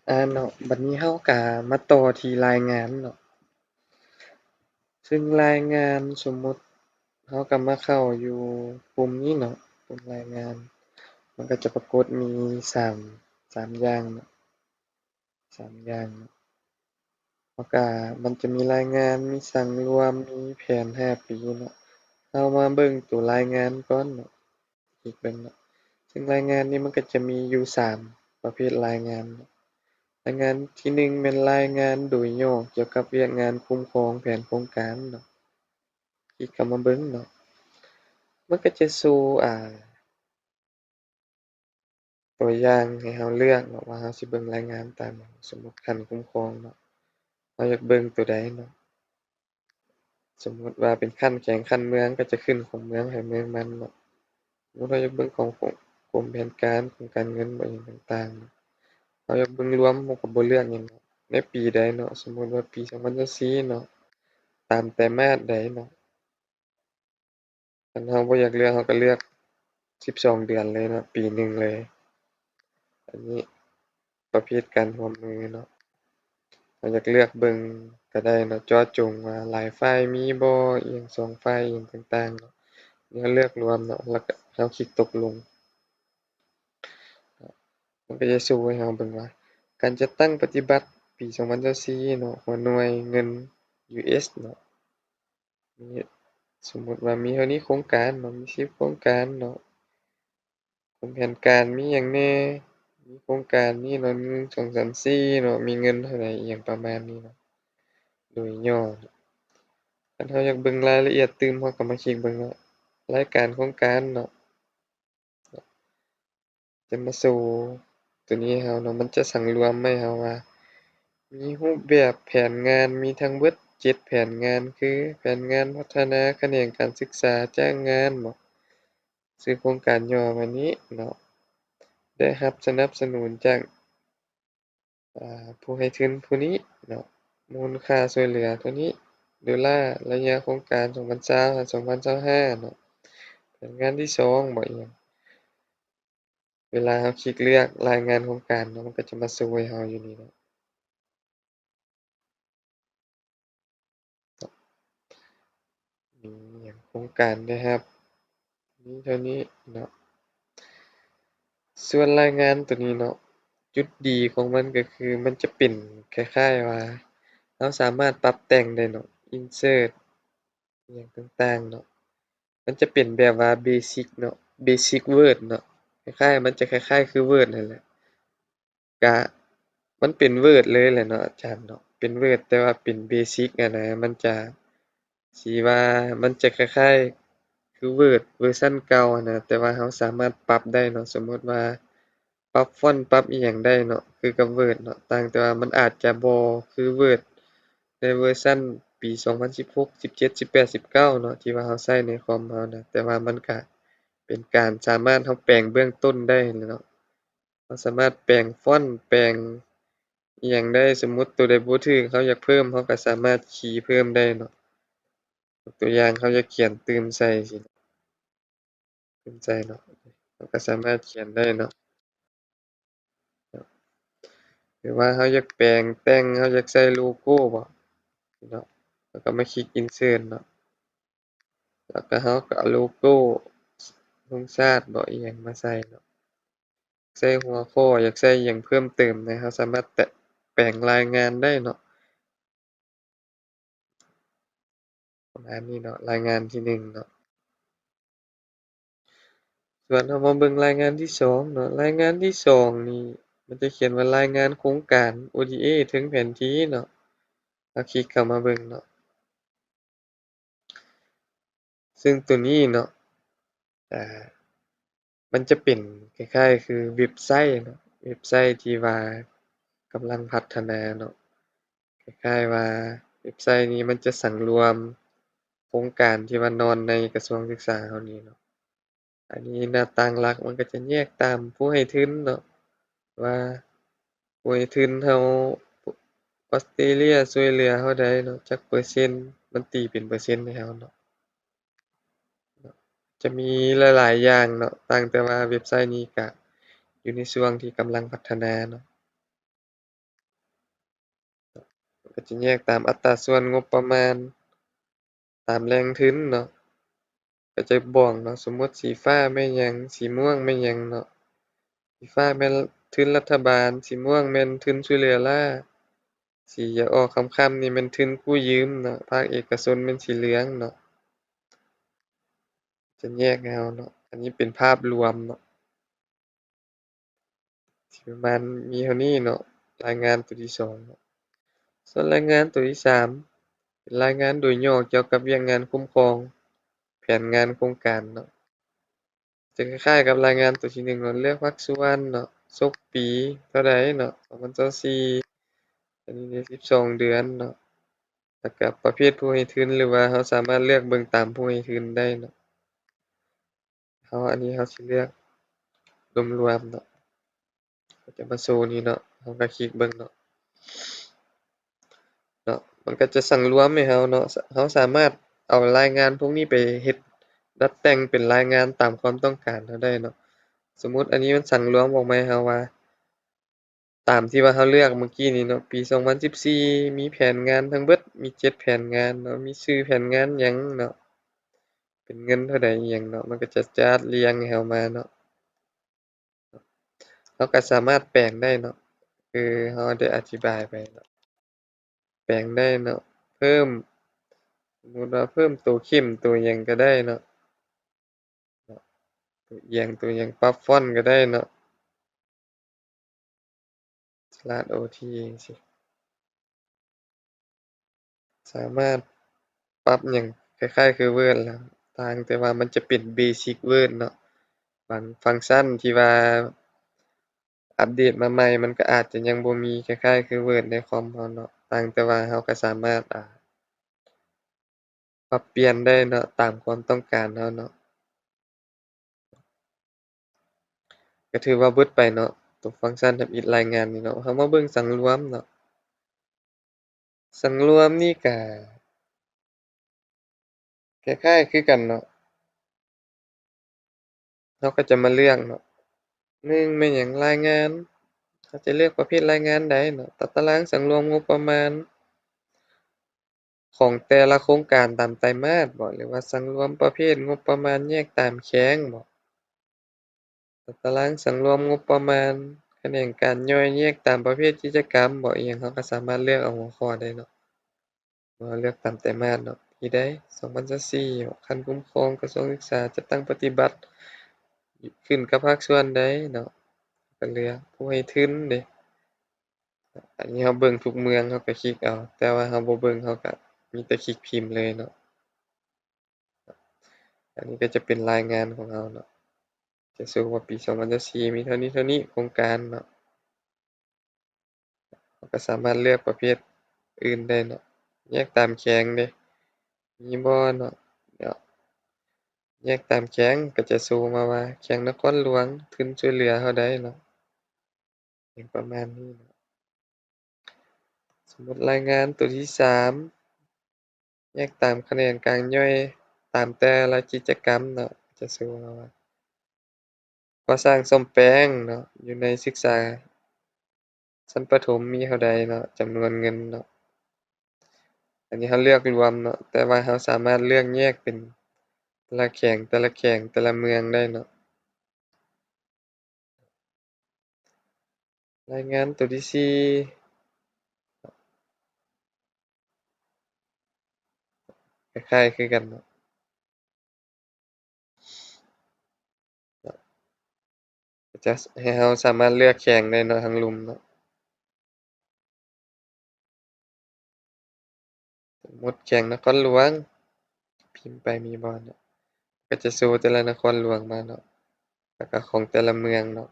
ອາເນາະ ບັດນີ້ເຮົາກະມາຕໍ່ທີ່ລາຍງານເນາະ ເຊິ່ງລາຍງານ ສົມມຸດເຮົາກະມາເຂົ້າຢູ່ປຸ່ມນີ້ເນາະ ປຸ່ມລາຍງານ ມັນກະຈະປາກົດມີສາມ ສາມຢ່າງເນາະ ສາມຢ່າງເນາະ ແລ້ວກະມັນຈະມີລາຍງານ ມີສັງລວມ ມີແຜນຫ້າປີເນາະ ເຮົາມາເບິ່ງໂຕລາຍງານກ່ອນເນາະ. ອີກເບິ່ງເນາະ ເຊິ່ງລາຍງານນີ້ມັນກະຈະມີຢູ່ສາມປະເພດລາຍງານເນາະ ລາຍງານທີໜຶ່ງແມ່ນລາຍງານໂດຍຫຍໍ້ກ່ຽວກັບວຽກງານຄຸ້ມຄອງແຜນໂຄງການເນາະ ຄລິກເຂົ້າມາເບິ່ງເນາະ ມັນກະຈະໂຊ ອາ ຕົວຢ່າງໃຫ້ເຮົາເລືອກເນາະ ວ່າເຮົາຊິເບິ່ງລາຍງານຕາມຫຍັງ ສົມມຸດຂັ້ນຄຸ້ມຄອງເນາະ ເຮົາຢາກເບິ່ງໂຕໃດເນາະ ສົມມຸດວ່າເປັນຂັ້ນແຂວງຂັ້ນເມືອງ ກະຈະຂຶ້ນຂອງເມືອງໃຜເມືອງມັນເນາະ ສົມມຸດເຮົາຢາກເບິ່ງຂອງກົມແຜນການ ຂອງການເງິນ ບໍ່ ອີ່ຫຍັງຕ່າງໆເນາະ ເຮົາຢາກເບິ່ງລວມ ເຮົາກະບໍ່ເລືອກຫຍັງເນາະ ໃນປີໃດເນາະ ສົມມຸດວ່າປີສອງພັນຊາວສີ່ເນາະ ຕາມໄຕມາດໃດເນາະ ຄັນເຮົາບໍ່ຢາກເລືອກ ເຮົາກະເລືອກສິບສອງເດືອນເລີຍເນາະ ປີໜຶ່ງເລີຍ ອັນນີ້ປະເພດການຮ່ວມມືເນາະ ເຮົາຢາກເລືອກເບິ່ງກະໄດ້ເນາະ ເຈາະຈົງວ່າຫຼາຍຝ່າຍມີບໍ່ ອີ່ຫຍັງສອງຝ່າຍ ອີ່ຫຍັງຕ່າງໆເນາະ ເຮົາເລືອກລວມເນາະ ແລ້ວກະເຮົາຄລິກຕົກລົງ ມັນກະຈະໂຊໃຫ້ເຮົາເບິ່ງວ່າ ການຈັດຕັ້ງປະຕິບັດປີສອງພັນຊາວສີ່ເນາະ ຫົວໜ່ວຍເງິນຢູເອສເນາະ ມີ ສົມມຸດວ່າມີເທົ່ານີ້ໂຄງການເນາະ ມີສິບໂຄງການເນາະ ກົມແຜນການມີຫຍັງແດ່ ມີໂຄງການນີ້ເນາະ ໜຶ່ງ ສອງ ສາມ ສີ່ເນາະ ມີເງິນເທົ່າໃດ ອີ່ຫຍັງປະມານນີ້ເນາະ ໂດຍຫຍໍ້ ຄັນເຮົາຢາກເບິ່ງລາຍລະອຽດຕື່ມ ເຮົາກະມາຄລິກເບິ່ງເນາະ ລາຍການໂຄງການເນາະ ຈະມາໂຊໂຕນີ້ໃຫ້ເຮົາເນາະ ມັນຈະສັງລວມໃຫ້ເຮົາວ່າ ມີຮູບແບບແຜນງານ ມີທັງເບິດເຈັດແຜນງານ ຄື ແຜນງານພັດທະນາຂະແໜງການສຶກສາຈ້າງງານເນາະ ຊື່ໂຄງການຫຍໍ້ວ່ານີ້ເນາະ ໄດ້ຮັບສະໜັບສະໜູນຈາກ ອາ ຜູ້ໃຫ້ທຶນຜູ້ນີ້ເນາະ ມູນຄ່າຊ່ວຍເຫຼືອເທົ່ານີ້ໂດລາ ໄລຍະໂຄງການສອງພັນຊາວຫາສອງພັນຊາວຫ້າເນາະ ແຜນງານທີສອງບໍ່ ອີ່ຫຍັງ ເວລາເຮົາຄລິກເລືອກລາຍງານໂຄງການເນາະ ມັນກະຈະມາໂຊໃຫ້ເຮົາຢູ່ນີ້ເນາະ ມີຫຍັງ ໂຄງການໄດ້ຮັບມີເທົ່ານີ້ເນາະ ສ່ວນລາຍງານໂຕນີ້ເນາະ ຈຸດດີຂອງມັນກະຄື ມັນຈະເປັນຄ້າຍໆວ່າ ເຮົາສາມາດປັບແຕ່ງໄດ້ເນາະ ອິນເສີດ ອີ່ຫຍັງຕ່າງໆເນາະ ມັນຈະເປັນແບບວ່າເບສິກເນາະ ເບສິກເວີດເນາະ ຄ້າຍໆ ມັນຈະຄ້າຍໆຄືເວີດຫັ້ນແຫຼະ ກະມັນເປັນເວີດເລີຍແຫຼະເນາະອາຈານເນາະ ເປັນເວີດ ແຕ່ວ່າເປັນເບສິກຫັ້ນນະ ມັນຈະ ຊິວ່າມັນຈະຄ້າຍໆຄືເວີດເວີຊັນເກົ່າຫັ້ນນະ ແຕ່ວ່າເຮົາສາມາດປັບໄດ້ເນາະ ສົມມຸດວ່າປັບຟອນ ປັບອີ່ຫຍັງໄດ້ເນາະ ຄືກັບເວີດເນາະ ຕ່າງແຕ່ວ່າມັນອາດຈະບໍ່ຄືເວີດໃນເວີຊັນປີສອງພັນສິບຫົກ ສິບເຈັດ ສິບແປດ ສິບເກົ້າເນາະ ທີ່ວ່າເຮົາໃຊ້ໃນຄອມເຮົານະ ແຕ່ວ່າມັນກະເປັນການສາມາດເຮົາແປງເບື້ອງຕົ້ນໄດ້ຫັ້ນແຫຼະເນາະ ເຮົາສາມາດແປງຟອນ ແປງອີ່ຫຍັງໄດ້ ສົມມຸດໂຕໃດບໍ່ຖືກ ເຮົາຢາກເພີ່ມ ເຮົາກະສາມາດຄີເພີ່ມໄດ້ເນາະ ຕົວຢ່າງ ເຮົາຢາກຂຽນຕື່ມໃສ່ຊີ້ ຕື່ມໃສ່ເນາະ ເຮົາກະສາມາດຂຽນໄດ້ເນາະ ຫຼືວ່າເຮົາຢາກແປງແຕ່ງ ເຮົາຢາກໃສ່ໂລໂກ້ບໍເນາະ ເຮົາກະມາຄລິກອິນເສີດເນາະ ແລ້ວກະເຮົາກະເອົາໂລໂກ້ ໂຮງຊາດບໍ ອີ່ຫຍັງມາໃສ່ເນາະ ໃສ່ຫົວຂໍ້ ຢາກໃສ່ອີ່ຫຍັງເພີ່ມເຕີມນະ ເຮົາສາມາດແປງລາຍງານໄດ້ເນາະ ປະມານນີ້ເນາະ ລາຍງານທີໜຶ່ງເນາະ ສ່ວນເຮົາມາເບິ່ງລາຍງານທີສອງເນາະ ລາຍງານທີສອງນີ້ ມັນຈະຂຽນວ່າລາຍງານໂຄງການ ໂອດີເອ ເທິງແຜນທີ່ເນາະ ເຮົາຄລິກເຂົ້າມາເບິ່ງເນາະ ເຊິ່ງໂຕນີ້ເນາະ ອາ ມັນຈະເປັນຄ້າຍໆຄືເວັບໄຊເນາະ ເວັບໄຊທີ່ວ່າກຳລັງພັດທະນາເນາະ ຄ້າຍໆວ່າເວັບໄຊນີ້ມັນຈະສັງລວມໂຄງການທີ່ວ່ານອນໃນກະຊວງສຶກສາເຮົານີ້ເນາະ ອັນນີ້ໜ້າຕ່າງຫຼັກມັນກະຈະແຍກຕາມຜູ້ໃຫ້ທຶນເນາະ ວ່າຜູ້ໃຫ້ທຶນເຮົາ ອອສເຕຣເລຍຊ່ວຍເຫຼືອເທົ່າໃດເນາະ ຈັກເປີເຊັນ ມັນຕີເປັນເປີເຊັນໃຫ້ເຮົາເນາະ ຈະມີຫຼາຍໆຢ່າງເນາະ ຕ່າງແຕ່ວ່າເວັບໄຊນີ້ກະຢູ່ໃນຊ່ວງທີ່ກຳລັງພັດທະນາເນາະ ກໍຈະແຍກຕາມອັດຕາສ່ວນງົບປະມານ ຕາມແຫຼ່ງທຶນເນາະ ກໍຈະບອກເນາະ ສົມມຸດສີຟ້າແມ່ນຫຍັງ ສີມ່ວງແມ່ນຫຍັງເນາະ. ສີຟ້າແມ່ນທຶນລັດຖະບານ, ສີມ່ວງແມ່ນທຶນຊ່ວຍເຫຼືອລ້າ, ສີອອກຄ້ຳໆນີ້ແມ່ນທຶນກູ້ຢືມເນາະ, ພາກເອກະຊົນແມ່ນສີເຫຼືອງເນາະ. ຈະແຍກໃຫ້ເຮົາເນາະ. ອັນນີ້ເປັນພາບລວມເນາະ. ຊິປະມານມີເທົ່ານີ້ເນາະ ລາຍງານຕົວທີສອງເນາະ. ສ່ວນລາຍງານຕົວທີສາມ ເປັນລາຍງານໂດຍຫຍໍ້ກ່ຽວກັບວຽກງານຄຸ້ມຄອງແຜນງານໂຄງການເນາະ. ຈະຄ້າຍໆກັບລາຍງານຕົວທີໜຶ່ງເນາະ ເລືອກພາກສ່ວນເນາະ ສົກປີເທົ່າໃດເນາະ ສອງພັນຊາວສີ່ ອັນນີ້ໄດ້ສິບສອງເດືອນເນາະ ແລ້ວກະປະເພດຜູ້ໃຫ້ທຶນ ຫຼືວ່າເຮົາສາມາດເລືອກເບິ່ງຕາມຜູ້ໃຫ້ທຶນໄດ້ເນາະ. ເຮົາ ອັນນີ້ເຮົາຊິເລືອກລວມໆເນາະ ເຂົາຈະມາໂຊນີ້ເນາະ ເຮົາກໍຄລິກເບິ່ງເນາະ ເນາະ ມັນກໍຈະສັງລວມໃຫ້ເຮົາເນາະ ເຮົາສາມາດເອົາລາຍງານພວກນີ້ໄປເຮັດດັດແຕ່ງເປັນລາຍງານຕາມຄວາມຕ້ອງການເຮົາໄດ້ເນາະ. ສົມມຸດອັນນີ້ມັນສັງລວມອອກມາໃຫ້ເຮົາວ່າ ຕາມທີ່ວ່າເຮົາເລືອກມື້ກີ້ນີ້ເນາະ ປີສອງພັນສິບສີ່ ມີແຜນງານທັງເບິດ ມີເຈັດແຜນງານເນາະ ມີຊື່ແຜນງານຫຍັງເນາະ ເປັນເງິນເທົ່າໃດອີ່ຫຍັງເນາະ ມັນກໍຈະຈັດລຽງໃຫ້ເຮົາມາເນາະ. ເຮົາກໍສາມາດແປງໄດ້ເນາະ ຄືເຮົາໄດ້ອະທິບາຍໄປເນາະ ແປງໄດ້ເນາະ ເພີ່ມ ສົມມຸດວ່າເພີ່ມໂຕເຂັ້ມໂຕຫຍັງກໍໄດ້ເນາະ ໂຕອຽງໂຕຫຍັງ ປັບຟອນກໍໄດ້ເນາະ ສະຫຼາດໂອທີຈັ່ງຊີ້ ສາມາດປັບຫຍັງຄ້າຍໆຄື Word ລະ ຕ່າງແຕ່ວ່າມັນຈະເປັນ Basic Word ເນາະ ບາງຟັງຊັນທີ່ວ່າອັບເດດມາໃໝ່ ມັນກໍອາດຈະຍັງບໍ່ມີຄ້າຍໆຄື Word ໃນຄອມເຮົາເນາະ ຕ່າງແຕ່ວ່າເຮົາກໍສາມາດ ອາ ປັບປ່ຽນໄດ້ເນາະ ຕາມຄວາມຕ້ອງການເຮົາເນາະ. ກໍຖືວ່າເບິດໄປເນາະ ຕົວຟັງຊັນທຳອິດລາຍງານນີ້ເນາະ. ເຮົາມາເບິ່ງສັງລວມເນາະ ສັງລວມນີ້ກະຄ້າຍໆຄືກັນເນາະ. ເຮົາກໍຈະມາເລືອກເນາະ ໜຶ່ງແມ່ນຫຍັງ ລາຍງານ ເຮົາຈະເລືອກປະເພດລາຍງານໃດເນາະ ຕາຕະລາງສັງລວມງົບປະມານຂອງແຕ່ລະໂຄງການຕາມໄຕມາດບໍ ຫຼືວ່າສັງລວມປະເພດງົບປະມານແຍກຕາມແຂວງບໍ ຕາຕະລາງສັງລວມງົບປະມານຂະແໜງການຍ່ອຍແຍກຕາມປະເພດກິດຈະກຳບໍ ອີ່ຫຍັງ ເຮົາກໍສາມາດເລືອກເອົາຫົວຂໍ້ໄດ້ເນາະ. ເຮົາເລືອກຕາມໄຕມາດເນາະ ປີໃດ ສອງພັນຊາວສີ່ ຂັ້ນຄຸ້ມຄອງກະຊວງສຶກສາ ຈັດຕັ້ງປະຕິບັດ ຂຶ້ນກັບພາກສ່ວນໃດເນາະ ກໍເລືອກຜູ້ໃຫ້ທຶນເດ້. ອັນນີ້ເຮົາເບິ່ງທຸກເມືອງ ເຮົາກໍຄລິກເອົາ ແຕ່ວ່າເຮົາບໍ່ເບິ່ງ ເຮົາກໍມີແຕ່ຄລິກພິມເລີຍເນາະ. ອັນນີ້ກໍຈະເປັນລາຍງານຂອງເຮົາເນາະ ຈະໂຊວ່າປີສອງພັນຊາວສີ່ ມີເທົ່ານີ້ເທົ່ານີ້ໂຄງການເນາະ. ເຮົາກໍສາມາດເລືອກປະເພດອື່ນໄດ້ເນາະ ແຍກຕາມແຂວງເດ້ ມີບໍ່ເນາະ. ເນາະ ແຍກຕາມແຂວງກໍຈະໂຊມາວ່າ ແຂວງນະຄອນຫຼວງ ທຶນຊ່ວຍເຫຼືອເທົ່າໃດເນາະ ຫຍັງປະມານນີ້ເນາະ. ສົມມຸດລາຍງານຕົວທີສາມ ແຍກຕາມຂະແໜງການຍ່ອຍ ຕາມແຕ່ລະກິດຈະກຳເນາະ ຈະໂຊມາວ່າ ກໍ່ສ້າງສ້ອມແປງເນາະ ຢູ່ໃນສຶກສາຊັ້ນປະຖົມມີເທົ່າໃດເນາະ ຈຳນວນເງິນເນາະ. ອັນນີ້ເຮົາເລືອກລວມເນາະ ແຕ່ວ່າເຮົາສາມາດເລືອກແຍກເປັນແຕ່ລະແຂວງ ແຕ່ລະແຂວງ ແຕ່ລະເມືອງໄດ້ເນາະ. ລາຍງານຕົວທີສີ່ ຄ້າຍໆຄືກັນເນາະ ຈະໃຫ້ເຮົາສາມາດເລືອກແຂວງໄດ້ເນາະ ທາງລຸ່ມເນາະ. ສົມມຸດແຂວງນະຄອນຫຼວງ ພິມໄປມີບໍ່ເນາະ ກໍຈະໂຊແຕ່ລະນະຄອນຫຼວງມາເນາະ ແລ້ວກໍຂອງແຕ່ລະເມືອງເນາະ.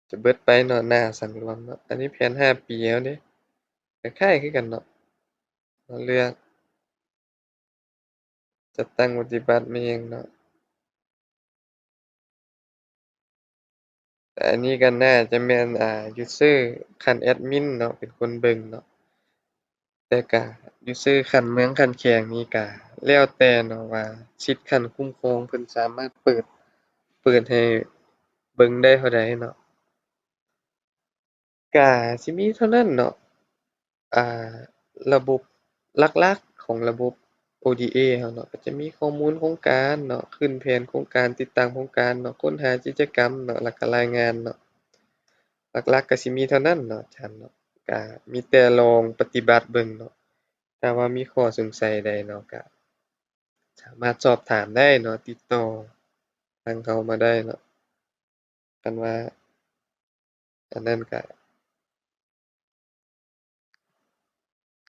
ຈະເບິດໄປເນາະ ໜ້າສັງລວມເນາະ. ອັນນີ້ແຜນຫ້າປີເຮົາເດ້ ຄ້າຍໆຄືກັນເນາະ. ເຮົາເລືອກຈັດຕັ້ງປະຕິບັດແມ່ນຫຍັງເນາະ. ແຕ່ອັນນີ້ກໍໜ້າຈະແມ່ນ ອ່າ user ຂັ້ນແອດມິນເນາະ ເປັນຄົນເບິ່ງເນາະ. ແຕ່ກະ user ຂັ້ນເມືອງຂັ້ນແຂວງນີ້ກະແລ້ວແຕ່ເນາະ ວ່າສິດຂັ້ນຄຸ້ມຄອງເພິ່ນສາມາດເປີດ ເປີດໃຫ້ເບິ່ງໄດ້ເທົ່າໃດເນາະ. ກະຊິມີເທົ່ານັ້ນເນາະ ອ່າ ລະບົບຫຼັກໆຂອງລະບົບ ໂອດີເອ ເຮົາເນາະ ກະຈະມີຂໍ້ມູນໂຄງການເນາະ ຂຶ້ນແຜນໂຄງການ ຕິດຕາມໂຄງການເນາະ ຄົ້ນຫາກິດຈະກຳເນາະ ແລ້ວກະລາຍງານເນາະ ຫຼັກໆກະຊິມີເທົ່ານັ້ນເນາະ ອາຈານເນາະ ກະມີແຕ່ລອງປະຕິບັດເບິ່ງເນາະ ຖ້າວ່າມີຂໍ້ສົງໄສໃດເນາະ ກະສາມາດສອບຖາມໄດ້ເນາະ ຕິດຕໍ່ທາງເຮົາມາໄດ້ເນາະ ຄັນວ່າອັນນັ້ນກະ